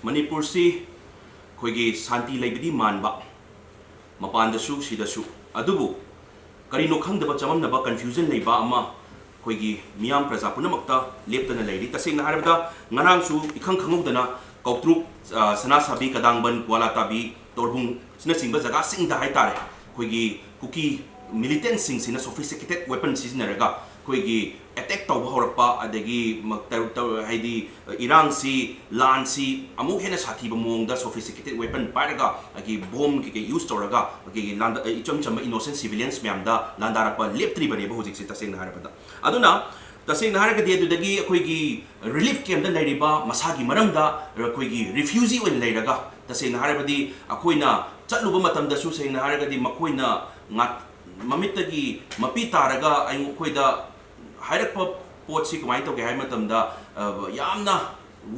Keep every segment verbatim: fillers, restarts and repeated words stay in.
ꯃꯅꯤꯄꯨꯔꯁꯤ ꯑꯩꯈꯣꯏꯒꯤ ꯁꯥꯟꯇꯤ ꯂꯩꯕꯗꯤ ꯃꯥꯟꯕ, ꯃꯄꯥꯟꯗꯁꯨ ꯁꯤꯗꯁꯨ, ꯑꯗꯨꯕꯨ ꯀꯔꯤꯅꯣ ꯈꯪꯗꯕ, ꯆꯃꯝꯅꯕ, confusion ꯂꯩꯕ ꯑꯃ ꯑꯩꯈꯣꯏꯒꯤ ꯃꯤꯌꯥꯝ ꯄ꯭ꯔꯖꯥ ꯄꯨꯝꯅꯃꯛꯇ ꯂꯦꯞꯇꯅ ꯂꯩꯔꯤ꯫ ꯇꯁꯦꯡꯅ ꯍꯥꯏꯔꯕꯗ, ꯉꯔꯥꯡꯁꯨ ꯏꯈꯪ ꯈꯪꯍꯧꯗꯅ ꯀꯧꯇ꯭ꯔꯨꯛ, ꯑ, ꯁꯅꯥꯁꯥꯕꯤ, ꯀꯗꯥꯡꯕꯟ, ꯀ꯭ꯋꯥꯂꯥꯇꯥꯕꯤ, ꯇꯣꯔꯕꯨꯡ ꯑꯁꯤꯅꯆꯤꯡꯕ ꯖꯒꯥꯁꯤꯡꯗ ꯍꯥꯏꯇꯥꯔꯦ, ꯑꯩꯈꯣꯏꯒꯤ ꯀꯨꯀꯤ militantꯁꯤꯡꯁꯤꯅ sophisticated weapon ꯁꯤꯖꯤꯟꯅꯔꯒ ꯑꯩꯈꯣꯏꯒꯤ attack ꯇꯧꯕ ꯍꯧꯔꯛꯄ, ꯑꯗꯒꯤ ꯃ-, ꯇꯧ-, ꯇꯧ-, ꯍꯥꯏꯗꯤ ꯏꯔꯥꯡꯁꯤ, ꯂꯥꯟꯁꯤ ꯑꯃꯨꯛ ꯍꯦꯟꯅ ꯁꯥꯊꯤꯕ ꯃꯑꯣꯡꯗ sophisticated weapon ꯄꯥꯏꯔꯒ, ꯑꯩꯈꯣꯏꯒꯤ bomb ꯀꯩꯀꯩ use ꯇꯧꯔꯒ, ꯑꯩꯈꯣꯏꯒꯤ ꯂꯥꯟꯗ-, ꯏꯆꯝ ꯆꯝꯕ innocent civilians ꯃꯌꯥꯝꯗ ꯂꯥꯟꯗꯥꯔꯛꯄ ꯂꯦꯞꯇ꯭ꯔꯤꯕꯅꯦꯕ ꯍꯧꯖꯤꯛꯁꯦ, ꯇꯁꯦꯡꯅ ꯍꯥꯏꯔꯕꯗ꯫ ꯑꯗꯨꯅ ꯇꯁꯦꯡꯅ ꯍꯥꯏꯔꯒꯗꯤ ꯑꯗꯨꯗꯒꯤ ꯑꯩꯈꯣꯏꯒꯤ relief campꯇ ꯂꯩꯔꯤꯕ ꯃꯁꯥꯒꯤ ꯃꯔꯝꯗ ꯑꯩꯈꯣꯏꯒꯤ refugee ꯑꯣꯏꯅ ꯂꯩꯔꯒ, ꯇꯁꯦꯡꯅ ꯍꯥꯏꯔꯕꯗꯤ ꯑꯩꯈꯣꯏꯅ ꯆꯠꯂꯨꯕ ꯃꯇꯝꯗꯁꯨ, ꯁꯦꯡꯅ ꯍꯥꯏꯔꯒꯗꯤ, ꯃꯈꯣꯏꯅ ꯉꯥ-, ꯃꯃꯤꯠꯇꯒꯤ ꯃꯄꯤ ꯇꯥꯔꯒ ꯑꯩꯈꯣꯏꯗ ꯍꯥꯏꯔꯛꯄ ꯄꯣꯠꯁꯤ ꯀꯃꯥꯏꯅ ꯇꯧꯒꯦ ꯍꯥꯏꯕ ꯃꯇꯝꯗ, ꯑ, ꯌꯥꯝꯅ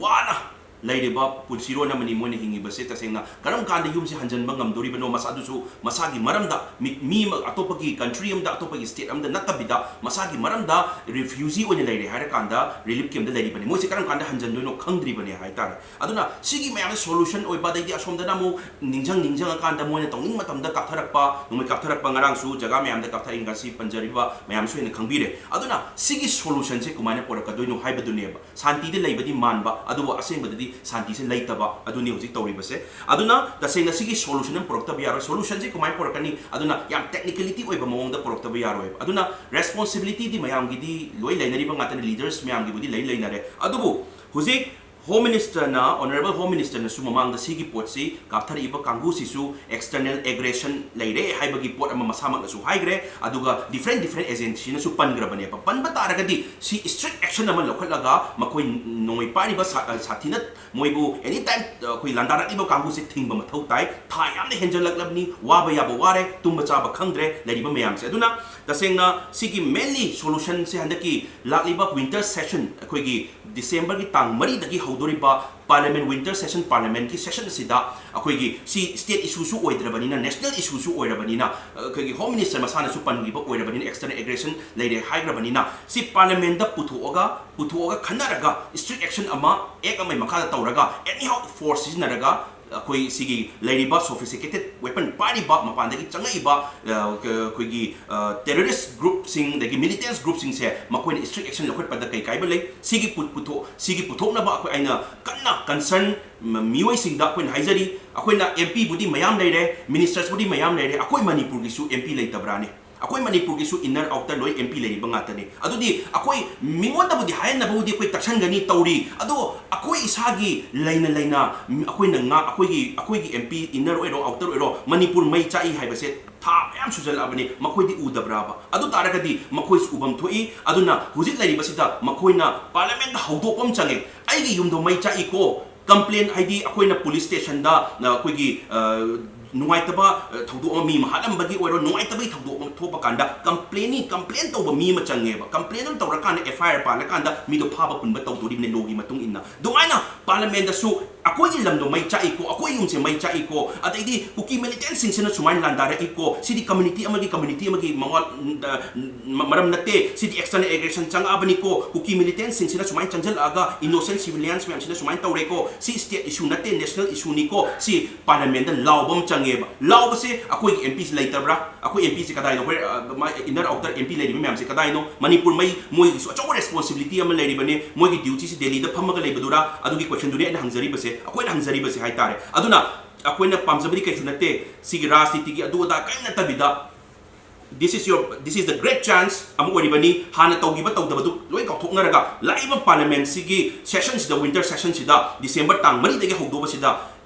ꯋꯥꯅ ꯂꯩꯔꯤꯕ ꯄꯨꯟꯁꯤꯔꯣꯟ ꯑꯃꯅꯤ ꯃꯣꯏꯅ ꯍꯤꯡꯉꯤꯕꯁꯦ꯫ ꯇꯁꯦꯡꯅ ꯀꯔꯝ ꯀꯥꯟꯗ ꯌꯨꯝꯁꯦ ꯍꯟꯖꯤꯟꯕ ꯉꯝꯗꯣꯔꯤꯕꯅꯣ, ꯃꯁꯥ ꯑꯗꯨꯁꯨ ꯃꯁꯥꯒꯤ ꯃꯔꯝꯗ, ꯃꯤ, ꯃꯤ ꯑꯃ, ꯑꯇꯣꯞꯄꯒꯤ country ꯑꯃꯗ, ꯑꯇꯣꯞꯄꯒꯤ state ꯑꯃꯗ ꯅꯠꯇꯕꯤꯗ, ꯃꯁꯥꯒꯤ ꯃꯔꯝꯗ refugee ꯑꯣꯏꯅ ꯂꯩꯔꯦ ꯍꯥꯏꯔꯀꯥꯟꯗ relief campꯇ ꯂꯩꯔꯤꯕꯅꯤ꯫ ꯃꯣꯏꯁꯦ ꯀꯔꯝ ꯀꯥꯟꯗ ꯍꯟꯖꯤꯟꯗꯣꯏꯅꯣ ꯈꯪꯗ꯭ꯔꯤꯕꯅꯦ ꯍꯥꯏꯇꯥꯔꯦ꯫ ꯑꯗꯨꯅ ꯁꯤꯒꯤ ꯃꯌꯥꯝꯁꯦ solution ꯑꯣꯏꯕ, ꯑꯗꯩꯗꯤ ꯑꯁꯣꯝꯗꯅ ꯑꯃꯨꯛ ꯅꯤꯡꯁꯤꯡ ꯅꯤꯡꯁꯤꯡꯉꯀꯥꯟꯗ ꯃꯣꯏꯅ ꯇꯧꯅꯤꯡ ꯃꯇꯝꯗ ꯀꯥꯞꯊꯔꯛꯄ, ꯅꯣꯡꯃꯩ ꯀꯥꯞꯊꯔꯛꯄ, ꯉꯔꯥꯡꯁꯨ ꯖꯒꯥ ꯃꯌꯥꯝꯗ ꯀꯥꯞꯊꯔꯛꯏ, ꯉꯁꯤ ꯄꯟꯖꯔꯤꯕ ꯃꯌꯥꯝꯁꯨ ꯍꯦꯟꯅ ꯈꯪꯕꯤꯔꯦ꯫ ꯑꯗꯨꯅ ꯁꯤꯒꯤ solutionꯁꯦ ꯀꯃꯥꯏꯅ ꯄꯨꯔꯛꯀꯗꯣꯏꯅꯣ ꯍꯥꯏꯕꯗꯨꯅꯦꯕ꯫ ꯁꯥꯟꯇꯤꯗ ꯂꯩꯕꯗꯤ ꯃꯥꯟꯕ, ꯑꯗꯨꯕꯨ ꯑꯁꯦꯡꯕꯗꯗꯤ ꯁꯥꯟꯇꯤꯁꯦ ꯂꯩꯇꯕ ꯑꯗꯨꯅꯤ ꯍꯧꯖꯤꯛ ꯇꯧꯔꯤꯕꯁꯦ꯫ ꯑꯗꯨꯅ ꯇꯁꯦꯡꯅ ꯁꯤꯒꯤ solution ꯑꯃ ꯄꯨꯔꯛꯇꯕ ꯌꯥꯔꯣꯏ꯫ Solutionꯁꯦ ꯀꯃꯥꯏꯅ ꯄꯨꯔꯛꯀꯅꯤ? ꯑꯗꯨꯅ ꯌꯥꯝ technicality ꯑꯣꯏꯕ ꯃꯑꯣꯡꯗ ꯄꯨꯔꯛꯇꯕ ꯌꯥꯔꯣꯏꯕ꯫ ꯑꯗꯨꯅ responsibilityꯗꯤ ꯃꯌꯥꯝꯒꯤꯗꯤ ꯂꯣꯏ ꯂꯩꯅꯔꯤꯕ ꯉꯥꯛꯇꯅꯤ, leadersꯃꯌꯥꯝꯒꯤꯕꯨꯗꯤ ꯂꯩ ꯂꯩꯅꯔꯦ꯫ ꯑꯗꯨꯕꯨ ꯍꯧꯖꯤꯛ Home Ministerꯅ, Honourable Home Ministerꯅꯁꯨ ꯃꯃꯥꯡꯗ ꯁꯤꯒꯤ ꯄꯣꯠꯁꯤ ꯀꯥꯞꯊꯔꯛꯏꯕ ꯀꯥꯡꯕꯨꯁꯤꯁꯨ external aggression ꯂꯩꯔꯦ ꯍꯥꯏꯕꯒꯤ ꯄꯣꯠ ꯑꯃ ꯃꯁꯥꯃꯛꯅꯁꯨ ꯍꯥꯏꯈ꯭ꯔꯦ, ꯑꯗꯨꯒ different different agencyꯅꯁꯨ ꯄꯟꯈ꯭ꯔꯕꯅꯦꯕ꯫ ꯄꯟꯕ ꯇꯥꯔꯒꯗꯤ ꯁꯤ strict action ꯑꯃ ꯂꯧꯈꯠꯂꯒ ꯃꯈꯣꯏ ꯅꯣꯡꯃꯩ ꯄꯥꯏꯔꯤꯕ ꯁꯥ-, ꯁꯥꯊꯤꯅ ꯃꯣꯏꯕꯨ any time, ꯑ, ꯑꯩꯈꯣꯏ ꯂꯥꯟꯗꯥꯔꯛꯂꯤꯕ ꯀꯥꯡꯕꯨꯁꯦ ꯊꯤꯡꯕ ꯃꯊꯧ ꯇꯥꯏ꯫ ꯊꯥ ꯌꯥꯝꯅ ꯍꯦꯟꯖꯜꯂꯛꯂꯕꯅꯤ, ꯋꯥꯕ ꯌꯥꯕ ꯋꯥꯔꯦ, ꯇꯨꯝꯕ ꯆꯥꯕ ꯈꯪꯗ꯭ꯔꯦ ꯂꯩꯔꯤꯕ ꯃꯌꯥꯝꯁꯦ꯫ ꯑꯗꯨꯅ ꯇꯁꯦꯡꯅ ꯁꯤꯒꯤ mainly solutionꯁꯦ ꯍꯟꯗꯛꯀꯤ ꯂꯥꯛꯂꯤꯕ winter session, ꯑꯩꯈꯣꯏꯒꯤ Decemberꯒꯤ ꯇꯥꯡ ꯃꯔꯤꯗꯒꯤ ꯍꯧ-, ꯍꯧꯗꯣꯔꯤꯕ Parliament, winter session, Parliamentꯀꯤ session ꯑꯁꯤꯗ ꯑꯩꯈꯣꯏꯒꯤ ꯁꯤ state issueꯁꯨ ꯑꯣꯏꯗ꯭ꯔꯕꯅꯤꯅ, national issueꯁꯨ ꯑꯣꯏꯔꯕꯅꯤꯅ, ꯑꯩꯈꯣꯏꯒꯤ Home Minister ꯃꯁꯥꯅꯁꯨ ꯄꯟꯈꯤꯕ ꯑꯣꯏꯔꯕꯅꯤꯅ, external aggression ꯂꯩꯔꯦ ꯍꯥꯏꯈ꯭ꯔꯕꯅꯤꯅ, ꯁꯤ Parliamentꯇ ꯄꯨꯊꯣꯛꯑꯒ ꯄꯨꯊꯣꯛꯑꯒ ꯈꯟꯅꯔꯒ strict action ꯑꯃ act ꯑꯃꯒꯤ ꯃꯈꯥꯗ ꯇꯧꯔꯒ, any how force ꯁꯤꯖꯤꯟꯅꯔꯒ, ꯑꯩꯈꯣꯏ ꯁꯤꯒꯤ ꯂꯩꯔꯤꯕ sophisticated weapon ꯄꯥꯏꯔꯤꯕ, ꯃꯄꯥꯟꯗꯒꯤ ꯆꯪꯉꯛꯏꯕ, ꯑ, ꯑꯩꯈꯣꯏꯒꯤ, ꯑ, terrorist groupꯁꯤꯡ, ꯑꯗꯒꯤ militants groupꯁꯤꯡꯁꯦ, ꯃꯈꯣꯏꯅ strict action ꯂꯧꯈꯠꯄꯗ ꯀꯩ ꯀꯥꯏꯕ ꯂꯩ? ꯁꯤꯒꯤ ꯄꯨ-, ꯄꯨꯊꯣꯛ-, ꯁꯤꯒꯤ ꯄꯨꯊꯣꯛꯅꯕ ꯑꯩꯈꯣꯏ, ꯑꯩꯅ ꯀꯟꯅ concern ꯃ-, ꯃꯤꯑꯣꯏꯁꯤꯡꯗ ꯑꯩꯈꯣꯏꯅ ꯍꯥꯏꯖꯔꯤ, ꯑꯩꯈꯣꯏꯅ MPꯕꯨꯗꯤ ꯃꯌꯥꯝ ꯂꯩꯔꯦ, ministersꯕꯨꯗꯤ ꯃꯌꯥꯝ ꯂꯩꯔꯦ, ꯑꯩꯈꯣꯏ ꯃꯅꯤꯄꯨꯔꯒꯤꯁꯨ MP ꯂꯩꯇꯕ꯭ꯔꯥꯅꯦ? ꯑꯩꯈꯣꯏ ꯃꯅꯤꯄꯨꯔꯒꯤꯁꯨ inner outer ꯂꯣꯏ MP ꯂꯩꯔꯤꯕ ꯉꯥꯛꯇꯅꯤ꯫ ꯑꯗꯨꯗꯤ ꯑꯩꯈꯣꯏ ꯃꯤꯉꯣꯟꯗꯕꯨꯗꯤ ꯍꯥꯏꯍꯟꯅꯕꯕꯨꯗꯤ ꯑꯩꯈꯣꯏ ꯇꯛꯁꯟꯒꯅꯤ, ꯇꯧꯔꯤ, ꯑꯗꯣ ꯑꯩꯈꯣꯏ ꯏꯁꯥꯒꯤ ꯂꯩꯅ ꯂꯩꯅ, ꯎꯝ, ꯑꯩꯈꯣꯏꯅ ꯉꯥ-, ꯑꯩꯈꯣꯏꯒꯤ, ꯑꯩꯈꯣꯏꯒꯤ MP inner ꯑꯣꯏꯔꯣ, outer ꯑꯣꯏꯔꯣ, ꯃꯅꯤꯄꯨꯔ ꯃꯩ ꯆꯥꯛꯏ ꯍꯥꯏꯕꯁꯦ ꯊꯥ ꯃꯌꯥꯝ ꯁꯨꯖꯜꯂꯛꯑꯕꯅꯤ, ꯃꯈꯣꯏꯗꯤ ꯎꯗꯕ꯭ꯔꯥꯕ? ꯑꯗꯨ ꯇꯥꯔꯒꯗꯤ ꯃꯈꯣꯏꯁꯨ ꯎꯐꯝ ꯊꯣꯛꯏ꯫ ꯑꯗꯨꯅ ꯍꯧꯖꯤꯛ ꯂꯩꯔꯤꯕꯁꯤꯗ ꯃꯈꯣꯏꯅ Parliamentꯇ ꯍꯧꯗꯣꯛꯄ ꯑꯃ ꯆꯪꯉꯦ, "ꯑꯩꯒꯤ ꯌꯨꯝꯗꯣ ꯃꯩ ꯆꯥꯛꯏꯀꯣ", complain, ꯍꯥꯏꯗꯤ ꯑꯩꯈꯣꯏꯅ police stationꯗ, ꯑ, ꯑꯩꯈꯣꯏꯒꯤ, ꯑ, ꯅꯨꯡꯉꯥꯏꯇꯕ, ꯑ, ꯊꯧꯗꯣꯛ ꯑꯃ ꯃꯤ ꯑꯃ ꯍꯥꯠꯂꯝꯕꯒꯤ ꯑꯣꯏꯔꯣ, ꯅꯨꯡꯉꯥꯏꯇꯕꯒꯤ ꯊꯧꯗꯣꯛ ꯑꯃ ꯊꯣꯛꯄ ꯀꯥꯟꯗ complainꯅꯤ, complain ꯇꯧꯕ ꯃꯤ ꯑꯃ ꯆꯪꯉꯦꯕ꯫ Complain ꯑꯃ ꯇꯧꯔꯀꯥꯟꯗ FIR ꯄꯥꯜꯂꯀꯥꯟꯗ ꯃꯤꯗꯣ ꯐꯥꯕ ꯄꯨꯟꯕ ꯇꯧꯗꯣꯔꯤꯕꯅꯦ lawꯒꯤ ꯃꯇꯨꯡ ꯏꯟꯅ꯫ ꯑꯗꯨꯃꯥꯏꯅ Parliamentꯇꯁꯨ "ꯑꯩꯈꯣꯏꯒꯤ ꯂꯝꯗꯣ ꯃꯩ ꯆꯥꯛꯏꯀꯣ, ꯑꯩꯈꯣꯏ ꯌꯨꯝꯁꯦ ꯃꯩ ꯆꯥꯛꯏꯀꯣ", ꯑꯗꯩꯗꯤ "ꯀꯨꯀꯤ militantꯁꯤꯡꯁꯤꯅ ꯁꯨꯃꯥꯏꯅ ꯂꯥꯟꯗꯥꯔꯛꯏꯀꯣ, ꯁꯤꯗꯤ community ꯑꯃꯒꯤ community ꯑꯃꯒꯤ ꯃꯋꯥ-, ꯎꯝ, ꯑ, ꯃ-, ꯃꯔꯝ ꯅꯠꯇꯦ, ꯁꯤꯗꯤ external aggression ꯆꯪꯉꯛꯑꯕꯅꯤꯀꯣ, ꯀꯨꯀꯤ militantꯁꯤꯡꯁꯤꯅ ꯁꯨꯃꯥꯏꯅ ꯆꯪꯁꯤꯜꯂꯛꯑꯒ innocent civilians ꯃꯌꯥꯝꯁꯤꯅ ꯁꯨꯃꯥꯏꯅ ꯇꯧꯔꯦꯀꯣ, ꯁꯤ state issue ꯅꯠꯇꯦ, national issueꯅꯤꯀꯣ", ꯁꯤ Parliamentꯇ ꯂꯥꯎꯕ ꯑꯃ ꯆꯪꯉꯦꯕ꯫ ꯂꯥꯎꯕꯁꯦ ꯑꯩꯈꯣꯏꯒꯤ MPꯁꯤ ꯂꯩꯇꯕ꯭ꯔꯥ? ꯑꯩꯈꯣꯏ MPꯁꯤ ꯀꯗꯥꯏꯅꯣ? ꯑꯩꯈꯣꯏ, ꯑ, ꯃꯥ inner outer MP ꯂꯩꯔꯤꯕ ꯃꯌꯥꯝꯁꯦ ꯀꯗꯥꯏꯅꯣ? ꯃꯅꯤꯄꯨꯔ ꯃꯩ ꯃꯣꯏꯒꯤꯁꯨ ꯑꯆꯧꯕ responsibility ꯑꯃ ꯂꯩꯔꯤꯕꯅꯤ꯫ ꯃꯣꯏꯒꯤ dutyꯁꯤ ꯗꯦꯜꯂꯤꯗ ꯐꯝꯃꯒ ꯂꯩꯕꯗꯨꯔꯥ? ꯑꯗꯨꯒꯤ questionꯗꯨꯅꯤ ꯑꯩꯅ ꯍꯪꯖꯔꯤꯕꯁꯦ, ꯑꯩꯈꯣꯏꯅ ꯍꯪꯖꯔꯤꯕꯁꯦ ꯍꯥꯏꯇꯥꯔꯦ꯫ ꯑꯗꯨꯅ ꯑꯩꯈꯣꯏꯅ ꯄꯥꯝꯖꯕꯗꯤ ꯀꯩꯁꯨ ꯅꯠꯇꯦ, ꯁꯤꯒꯤ ꯔꯥꯖꯅꯤꯇꯤꯒꯤ ꯑꯗꯨ ꯑꯗꯥ ꯀꯔꯤꯝ ꯅꯠꯇꯕꯤꯗ, this is your, this is the great chance ꯑꯃ ꯑꯣꯏꯔꯤꯕꯅꯤ꯫ ꯍꯥꯟꯅ ꯇꯧꯈꯤꯕ ꯇꯧꯗꯕꯗꯨ ꯂꯣꯏ ꯀꯥꯎꯊꯣꯛꯅꯔꯒ, ꯂꯥꯛꯏꯕ Parliamentꯁꯤꯒꯤ sessionꯁꯤꯗ, winter sessionꯁꯤꯗ, December ꯇꯥꯡ ꯃꯔꯤꯗꯒꯤ ꯍꯧꯗꯣꯛꯄꯁꯤꯗ,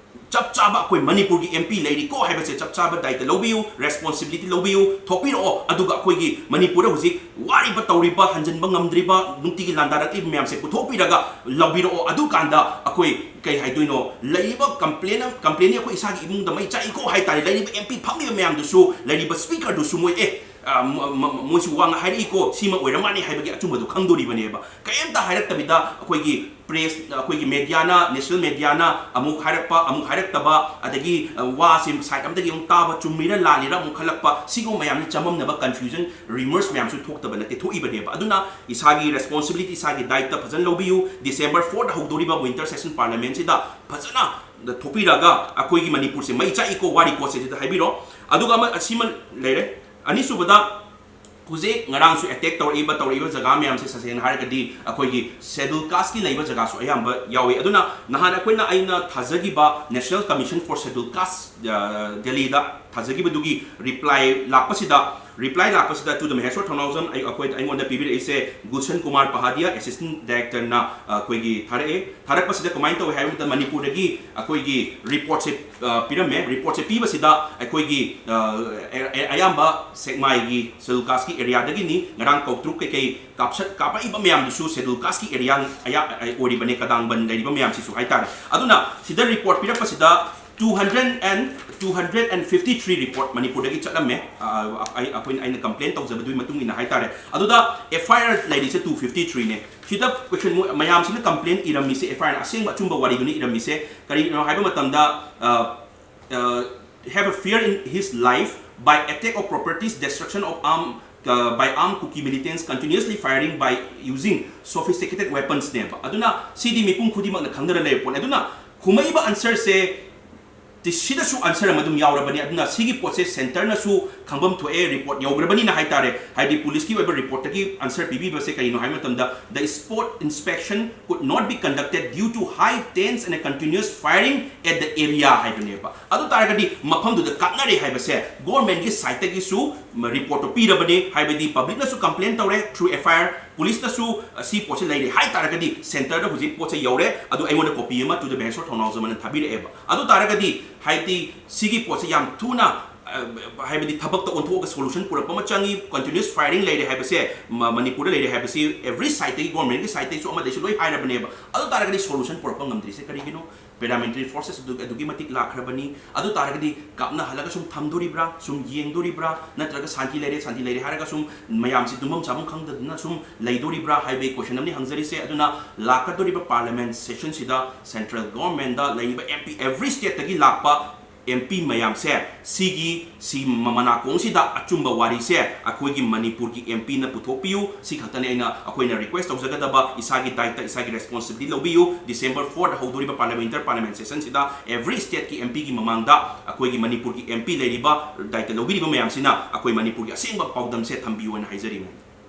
ꯆꯞ ꯆꯥꯕ ꯑꯩꯈꯣꯏ ꯃꯅꯤꯄꯨꯔꯒꯤ MP ꯂꯩꯔꯤꯀꯣ ꯍꯥꯏꯕꯁꯦ ꯆꯞ ꯆꯥꯕ ꯗꯥꯏꯇ ꯂꯧꯕꯤꯌꯨ, responsibility ꯂꯧꯕꯤꯌꯨ, ꯊꯣꯛꯄꯤꯔꯛꯑꯣ꯫ ꯑꯗꯨꯒ ꯑꯩꯈꯣꯏꯒꯤ ꯃꯅꯤꯄꯨꯔꯗ ꯍꯧꯖꯤꯛ ꯋꯥꯔꯤꯕ, ꯇꯧꯔꯤꯕ, ꯍꯟꯖꯤꯟꯕ ꯉꯝꯗ꯭ꯔꯤꯕ, ꯅꯨꯡꯇꯤꯒꯤ ꯂꯥꯟꯗꯥꯔꯛꯂꯤꯕ ꯃꯌꯥꯝꯁꯦ ꯄꯨꯊꯣꯛꯄꯤꯔꯒ ꯂꯧꯕꯤꯔꯛꯑꯣ꯫ ꯑꯗꯨꯀꯥꯟꯗ ꯑꯩꯈꯣꯏ, ꯀꯩ ꯍꯥꯏꯗꯣꯏꯅꯣ, ꯂꯩꯔꯤꯕ complain, complainꯅꯤ, "ꯑꯩꯈꯣꯏ ꯏꯁꯥꯒꯤ ꯏꯃꯨꯡꯗ ꯃꯩ ꯆꯥꯛꯏꯀꯣ" ꯍꯥꯏꯇꯥꯔꯦ, ꯂꯩꯔꯤꯕ MP ꯐꯝꯃꯤꯕ ꯃꯌꯥꯝꯗꯨꯁꯨ, ꯂꯩꯔꯤꯕ speakerꯗꯨꯁꯨ ꯃꯣꯏ, "ꯑꯦ, ꯑ, ꯃ- ꯃ- ꯃꯣꯏꯁꯨ ꯋꯥ ꯍꯥꯏꯔꯛꯏꯀꯣ, ꯁꯤꯃ ꯑꯣꯏꯔ ꯃꯥꯜꯂꯦ ꯍꯥꯏꯕꯒꯤ ꯑꯆꯨꯝꯕꯗꯨ ꯈꯪꯗꯣꯔꯤꯕꯅꯦꯕ꯫ ꯀꯔꯤꯝꯇ ꯍꯥꯏꯔꯛꯇꯕꯤꯗ ꯑꯩꯈꯣꯏꯒꯤ ꯄ꯭ꯔꯦꯁ, ꯑꯩꯈꯣꯏꯒꯤ ꯃꯦꯗꯤꯌꯥꯅ, ꯅꯦꯁꯅꯦꯜ ꯃꯦꯗꯤꯌꯥꯅ ꯑꯃꯨꯛ ꯍꯥꯏꯔꯛꯄ, ꯑꯃꯨꯛ ꯍꯥꯏꯔꯛꯇꯕ, ꯑꯗꯒꯤ ꯑ, ꯋꯥꯁꯦ ꯁꯥꯏꯠ ꯑꯃꯗꯒꯤ ꯑꯃꯨꯛ ꯇꯥꯕ, ꯆꯨꯝꯃꯤꯔ ꯂꯥꯜꯂꯤꯔ ꯑꯃꯨꯛ ꯈꯜꯂꯛꯄ, ꯁꯤꯒꯨꯝꯕ ꯃꯌꯥꯝꯁꯤ ꯆꯃꯝꯅꯕ, ꯀꯟꯐ꯭ꯌꯨꯖꯟ, ꯔꯤꯃꯔꯁ ꯃꯌꯥꯝꯁꯨ ꯊꯣꯛꯇꯕ ꯅꯠꯇꯦ, ꯊꯣꯛꯏꯕꯅꯦꯕ꯫ ꯑꯗꯨꯅ ꯏꯁꯥꯒꯤ ꯔꯦꯁꯄꯣꯟꯁꯤꯕꯤꯂꯤꯇꯤ, ꯏꯁꯥꯒꯤ ꯗꯥꯏꯠꯇ ꯐꯖꯅ ꯂꯧꯕꯤꯌꯨ꯫ ꯗꯤꯁꯦꯝꯕꯔ ꯐꯣꯔꯗ ꯍꯧꯗꯧꯔꯤꯕ ꯋꯤꯟꯇꯔ ꯁꯦꯁꯟ ꯄꯥꯔꯂꯤꯌꯥꯃꯦꯟꯁꯤꯗ ꯐꯖꯅ ꯊꯣꯛꯄꯤꯔꯒ ꯑꯩꯈꯣꯏꯒꯤ ꯃꯅꯤꯄꯨꯔꯁꯦ ꯃꯩ ꯆꯥꯛꯏꯀꯣ, ꯋꯥꯔꯤꯀꯣ, ꯁꯤꯗ ꯍꯥꯏꯕꯤꯔꯣ꯫ ꯑꯗꯨꯒ ꯑꯃ, ꯑꯁꯤꯃ ꯂꯩꯔꯦ꯫ ꯑꯅꯤꯁꯨꯕꯗ, ꯍꯧꯖꯤꯛ ꯉꯔꯥꯡꯁꯨ ꯑꯦꯇꯦꯛ ꯇꯧꯔꯛꯏꯕ, ꯇꯧꯔꯛꯏꯕ ꯖꯒꯥ ꯃꯌꯥꯝꯁꯦ ꯇꯁꯦꯡꯅ ꯍꯥꯏꯔꯒꯗꯤ ꯑꯩꯈꯣꯏꯒꯤ ꯁꯦꯗꯨꯜ ꯀꯥꯁꯀꯤ ꯂꯩꯕ ꯖꯒꯥꯁꯨ ꯑꯌꯥꯝꯕ ꯌꯥꯎꯏ꯫ ꯑꯗꯨꯅ ꯅꯍꯥꯟ ꯑꯩꯈꯣꯏꯅ, ꯑꯩꯅ ꯊꯥꯖꯈꯤꯕ National Commission for Scheduled Caste, ꯑ, ꯗꯦꯜꯂꯤꯗ ꯊꯥꯖꯈꯤꯕꯗꯨꯒꯤ ꯔꯤꯄ꯭ꯂꯥꯏ ꯂꯥꯛꯄꯁꯤꯗ, ꯔꯤꯄ꯭ꯂꯥꯏ ꯂꯥꯛꯄꯁꯤꯗ to the Maheshwar Thounaojam ꯑꯩ, ꯑꯩꯈꯣꯏ, ꯑꯩꯉꯣꯟꯗ ꯄꯤꯕꯤꯔꯛꯏꯁꯦ ꯒꯨꯜꯁꯟ ꯀꯨꯃꯥꯔ ꯄꯍꯥꯗꯤꯌꯥ, ꯑꯦꯁꯤꯁꯇꯦꯟ ꯗꯥꯏꯔꯦꯛꯇꯔꯅ, ꯑ, ꯑꯩꯈꯣꯏꯒꯤ ꯊꯥꯔꯛꯑꯦ꯫ ꯊꯥꯔꯛꯄꯁꯤꯗ ꯀꯃꯥꯏꯅ ꯇꯧꯏ ꯍꯥꯏꯕ ꯃꯇꯝꯗ ꯃꯅꯤꯄꯨꯔꯗꯒꯤ ꯑꯩꯈꯣꯏꯒꯤ ꯔꯤꯄꯣꯔꯠꯁꯦ, ꯑ, ꯄꯤꯔꯝꯃꯦ꯫ ꯔꯤꯄꯣꯔꯠꯁꯦ ꯄꯤꯕꯁꯤꯗ ꯑꯩꯈꯣꯏꯒꯤ, ꯑ, ꯑ- ꯑꯌꯥꯝꯕ ꯁꯦꯛꯃꯥꯏꯒꯤ ꯁꯦꯗꯨꯜ ꯀꯥꯁꯀꯤ ꯑꯦꯔꯤꯌꯥꯗꯒꯤꯅꯤ꯫ ꯉꯔꯥꯡ ꯀꯧꯇ꯭ꯔꯨꯛ ꯀꯩꯀꯩ ꯀꯥꯞꯁꯠ-, ꯀꯥꯞꯄꯛꯏꯕ ꯃꯌꯥꯝꯗꯨꯁꯨ ꯁꯦꯗꯨꯜ ꯀꯥꯁꯀꯤ ꯑꯦꯔꯤꯌꯥ ꯑꯌꯥ-, ꯑ- ꯑꯣꯏꯔꯤꯕꯅꯦ, ꯀꯗꯥꯡꯕꯟ ꯂꯩꯔꯤꯕ ꯃꯌꯥꯝꯁꯤꯁꯨ ꯍꯥꯏꯇꯥꯔꯦ꯫ ꯑꯗꯨꯅ ꯁꯤꯗ ꯔꯤꯄꯣꯔꯠ ꯄꯤꯔꯛꯄꯁꯤꯗ two hundred and, two hundred and fifty three report ꯃꯅꯤꯄꯨꯔꯗꯒꯤ ꯆꯠꯂꯝꯃꯦ꯫ ꯑ, ꯑꯩ, ꯑꯩꯈꯣꯏꯅ, ꯑꯩꯅ ꯀꯝꯄ꯭ꯂꯦꯟ ꯇꯧꯖꯕꯗꯨꯒꯤ ꯃꯇꯨꯡ ꯏꯟꯅ ꯍꯥꯏꯇꯥꯔꯦ꯫ ꯑꯗꯨꯗ ꯑꯦꯐ ꯑꯥꯏ ꯑꯥꯔ ꯂꯩꯔꯤꯁꯦ two fifty three ꯅꯦ꯫ ꯁꯤꯗ ꯀꯣꯏꯁꯟ ꯃꯣꯏ ꯃꯌꯥꯝꯁꯤꯅ ꯀꯝꯄ꯭ꯂꯦꯟ ꯏꯔꯝꯃꯤꯁꯦ, ꯑꯦꯐ ꯑꯥꯏ ꯑꯥꯔ ꯑꯁꯦꯡꯕ ꯑꯆꯨꯝꯕ ꯋꯥꯔꯤꯗꯨꯅꯤ ꯏꯔꯝꯃꯤꯁꯦ꯫ ꯀꯔꯤꯅꯣ ꯍꯥꯏꯕ ꯃꯇꯝꯗ, ꯑ, ꯑ, have a fear in his life by attack of properties, destruction of arm, uh, by armed Kuki militants, continuously firing by using sophisticated weapons ꯅꯦꯕ꯫ ꯑꯗꯨꯅ ꯁꯤꯗꯤ ꯃꯤꯄꯨꯝ ꯈꯨꯗꯤꯡꯃꯛꯅ ꯈꯪꯅꯔ ꯂꯩꯕ ꯄꯣꯠꯅꯤ꯫ ꯑꯗꯨꯅ ꯈꯨꯝꯃꯛꯏꯕ ꯑꯟꯁꯔꯁꯦ ꯇꯤ-, ꯁꯤꯗꯁꯨ ꯑꯟꯁꯔ ꯑꯃ ꯑꯗꯨꯝ ꯌꯥꯎꯔꯕꯅꯤ꯫ ꯑꯗꯨꯅ ꯁꯤꯒꯤ ꯄꯣꯠꯁꯦ ꯁꯦꯟꯇꯔꯅꯁꯨ ꯈꯪꯐꯝ ꯊꯣꯛꯑꯦ, ꯔꯤꯄꯣꯔꯠ ꯌꯧꯈ꯭ꯔꯕꯅꯤꯅ ꯍꯥꯏꯇꯥꯔꯦ꯫ ꯍꯥꯏꯗꯤ ꯄꯨꯂꯤꯁꯀꯤ ꯑꯣꯏꯕ ꯔꯤꯄꯣꯔꯠꯇꯒꯤ ꯑꯟꯁꯔ ꯄꯤꯕꯤꯕꯁꯦ ꯀꯔꯤꯅꯣ ꯍꯥꯏꯕ ꯃꯇꯝꯗ, "The spot inspection could not be conducted due to high tense and a continuous firing at the area" ꯍꯥꯏꯕꯅꯦꯕ꯫ ꯑꯗꯨ ꯇꯥꯔꯒꯗꯤ ꯃꯐꯝꯗꯨꯗ ꯀꯥꯞꯅꯔꯦ ꯍꯥꯏꯕꯁꯦ ꯒꯣꯔꯃꯦꯟꯒꯤ ꯁꯥꯏꯠꯇꯒꯤꯁꯨ ꯔꯤꯄꯣꯔꯠꯇꯣ ꯄꯤꯔꯕꯅꯤ, ꯍꯥꯏꯕꯗꯤ ꯄꯕ꯭ꯂꯤꯛꯅꯁꯨ ꯀꯝꯄ꯭ꯂꯦꯟ ꯇꯧꯔꯦ through F I R, ꯄꯨꯂꯤꯁꯅꯁꯨ, ꯑ, ꯁꯤ ꯄꯣꯠꯁꯦ ꯂꯩꯔꯦ ꯍꯥꯏ ꯇꯥꯔꯒꯗꯤ ꯁꯦꯟꯇꯔꯗ ꯍꯧꯖꯤꯛ ꯄꯣꯠꯁꯦ ꯌꯧꯔꯦ꯫ ꯑꯗꯨ ꯑꯩꯉꯣꯟꯗ ꯀꯣꯄꯤ ꯑꯃ to the Maheshwar Thounaojam ꯑꯅ ꯊꯥꯕꯤꯔꯛꯑꯦꯕ꯫ ꯑꯗꯨ ꯇꯥꯔꯒꯗꯤ ꯍꯥꯏꯗꯤ ꯁꯤꯒꯤ ꯄꯣꯠꯁꯦ ꯌꯥꯝ ꯊꯨꯅ, ꯑ, ꯍꯥꯏꯕꯗꯤ ꯊꯕꯛꯇ ꯑꯣꯟꯊꯣꯛꯑꯒ ꯁꯣꯂꯨꯁꯟ ꯄꯨꯔꯛꯄ ꯑꯃ ꯆꯪꯉꯤ꯫ ꯀꯟꯇꯤꯅ꯭ꯌꯨꯁ ꯐꯥꯏꯌꯔꯤꯡ ꯂꯩꯔꯦ ꯍꯥꯏꯕꯁꯦ ꯃ-, ꯃꯅꯤꯄꯨꯔꯗ ꯂꯩꯔꯦ ꯍꯥꯏꯕꯁꯤ every side ꯇꯒꯤ, ꯒꯣꯔꯃꯦꯟꯒꯤ side ꯇꯒꯤꯁꯨ ꯑꯃꯗꯩꯁꯨ ꯂꯣꯏ ꯍꯥꯏꯔꯕꯅꯦꯕ꯫ ꯑꯗꯨ ꯇꯥꯔꯒꯗꯤ ꯁꯣꯂꯨꯁꯟ ꯄꯨꯔꯛꯄ ꯉꯝꯗ꯭ꯔꯤꯁꯦ ꯀꯔꯤꯒꯤꯅꯣ? Paramilitary forces ꯑꯗꯨ ꯑꯗꯨꯛꯀꯤ ꯃꯇꯤꯛ ꯂꯥꯛꯈ꯭ꯔꯕꯅꯤ꯫ ꯑꯗꯨ ꯇꯥꯔꯒꯗꯤ ꯀꯥꯞꯅꯍꯜꯂꯒ ꯁꯨꯝ ꯊꯝꯗꯣꯔꯤꯕ꯭ꯔꯥ, ꯁꯨꯝ ꯌꯦꯡꯗꯣꯔꯤꯕ꯭ꯔꯥ, ꯅꯠꯇ꯭ꯔꯒ ꯁꯥꯟꯇꯤ ꯂꯩꯔꯦ, ꯁꯥꯟꯇꯤ ꯂꯩꯔꯦ ꯍꯥꯏꯔꯒ ꯁꯨꯝ ꯃꯌꯥꯝꯁꯤ ꯇꯨꯝꯐꯝ ꯆꯥꯐꯝ ꯈꯪꯗꯗꯅ ꯁꯨꯝ ꯂꯩꯗꯣꯔꯤꯕ꯭ꯔꯥ ꯍꯥꯏꯕꯒꯤ question ꯑꯃꯅꯤ ꯍꯪꯖꯔꯤꯁꯦ꯫ ꯑꯗꯨꯅ ꯂꯥꯛꯀꯗꯧꯔꯤꯕ Parliament session ꯁꯤꯗ central government ꯗ ꯂꯩꯔꯤꯕ M P, every state ꯇꯒꯤ ꯂꯥꯛꯄ M P ꯃꯌꯥꯝꯁꯦ, ꯁꯤꯒꯤ ꯁꯤ ꯃ- ꯃꯅꯥꯀꯣꯡꯁꯤꯗ ꯑꯆꯨꯝꯕ ꯋꯥꯔꯤꯁꯦ ꯑꯩꯈꯣꯏꯒꯤ ꯃꯅꯤꯄꯨꯔꯒꯤ M P ꯅ ꯄꯨꯊꯣꯛꯄꯤꯌꯨ꯫ ꯁꯤ ꯈꯛꯇꯅꯤ ꯑꯩꯅ, ꯑꯩꯈꯣꯏꯅ request ꯇꯧꯖꯒꯗꯕ꯫ ꯏꯁꯥꯒꯤ ꯗꯥꯏꯇ, ꯏꯁꯥꯒꯤ responsibility ꯂꯧꯕꯤꯌꯨ꯫ December four ꯗ ꯍꯧꯗꯣꯔꯤꯕ Parliament, Inter Parliament session ꯁꯤꯗ every state ꯀꯤ M P ꯒꯤ ꯃꯃꯥꯡꯗ ꯑꯩꯈꯣꯏꯒꯤ ꯃꯅꯤꯄꯨꯔꯒꯤ M P ꯂꯩꯔꯤꯕ, ꯗꯥꯏꯇ ꯂꯧꯕꯤꯔꯤꯕ ꯃꯌꯥꯝꯁꯤꯅ ꯑꯩꯈꯣꯏ ꯃꯅꯤꯄꯨꯔꯒꯤ ꯑꯁꯦꯡꯕ ꯄꯥꯎꯗꯝꯁꯦ ꯊꯝꯕꯤꯌꯨ ꯍꯥꯏꯅ ꯍꯥꯏꯖꯔꯤ꯫